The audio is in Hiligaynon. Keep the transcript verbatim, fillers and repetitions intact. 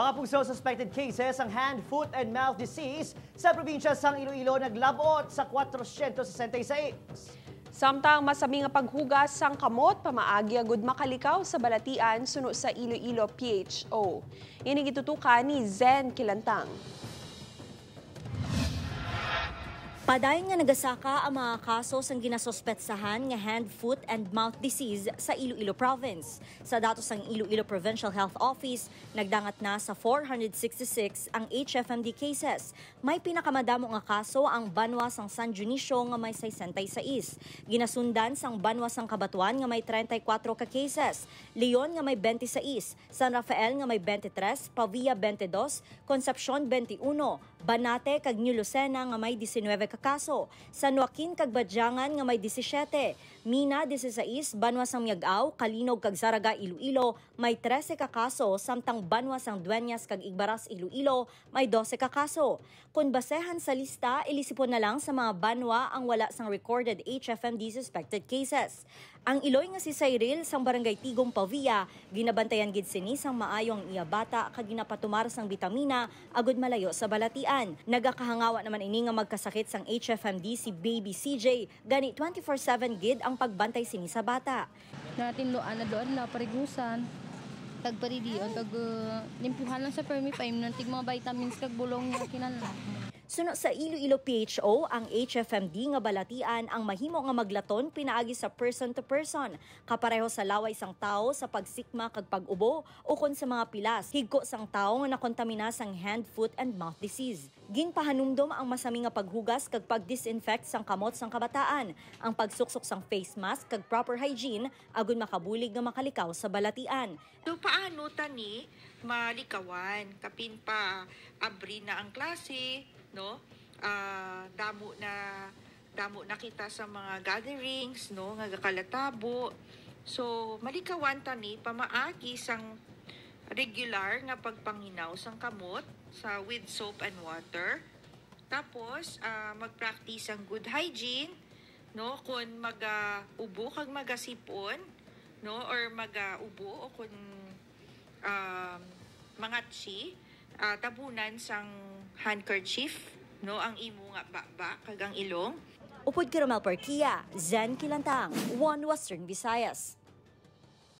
Mga pugso, suspected cases sang hand, foot, and mouth disease sa probinsya sang Iloilo naglab-ot sa kwatrosyentos sesenta y seis. Samtang masami nga paghugas sang kamot pamaagi agud makalikaw sa balatian suno sa Iloilo P H O. Ini gitutukan ni Zen Kilantang. Padayon nga nagasaka ang mga kaso sang ginasuspetsahan nga hand, foot, and mouth disease sa Iloilo Province. Sa datos sang Iloilo Provincial Health Office, nagdangat na sa four hundred sixty-six ang H F M D cases. May pinakamadamo nga kaso ang banwa sang San Dionisio nga may sesenta y seis. Ginasundan sang banwa sang Cabatuan nga may treinta y cuatro ka cases, Leon nga may twenty-six, San Rafael nga may twenty-tres, Pavia twenty-dos, Concepcion twenty-uno, Banate kag New Lucena nga may diecinueve ka kaso, San Joaquin kag Badiangan nga may disisiete, Mina, dieciséis, banwa sang Miag-ao, Calinog kag Zarraga, Iloilo, may trese ka kaso, samtang banwa sang Dueñas kag Igbaras, Iloilo, may dose ka kaso. Kon basehan sa lista, ilisipon na lang sa mga banwa ang wala sang recorded H F M D suspected cases. Ang iloy nga si Cyril sang Barangay Tigong, Pavia, ginabantayan gid sini sang maayo ang iya bata kag ginapatumar sang bitamina agud malayo sa balatian. Nagakahangawa naman ini nga magkasakit sang H F M D si Baby C J, gani twenty-four seven gid ang pagbantay sini sa bata. Natinluan adlaw-adlaw, parigusan, kag paridion, kag uh, limpyuhan lang siya permi, paimnon tig mga vitamins kag bulong nga kinahanglan. Suno sa Iloilo P H O, ang H F M D nga balatian ang mahimo nga maglaton pinaagi sa person to person, kapareho sa laway sang tawo sa pagsikma kag pag-ubo ukon sa mga pilas, higko sang tawo nga nakontamina sang hand, foot, and mouth disease. Ginpahanumdom ang masami nga paghugas kag pag-disinfect sang kamot sang kabataan, ang pagsuksok sang face mask kag proper hygiene agud makabulig nga makalikaw sa balatian. So paano tani malikawan kapin pa abri na ang klase, no? Ah, damo na damo na kita sa mga gatherings, no, nga gakalatabo. So malikawan tani pamaagi sang regular nga pagpanginaw sang kamot sa with soap and water. Tapos ah, mag-practice ang good hygiene, no, kon maga-ubo kag magasipon, no, or maga-ubo o kon um, mangatsi, ah, tabunan sang handkerchief, no, ang imo nga baba kag ang ilong. Upod kay Romel Parquia, Zen Kilantang, One Western Visayas.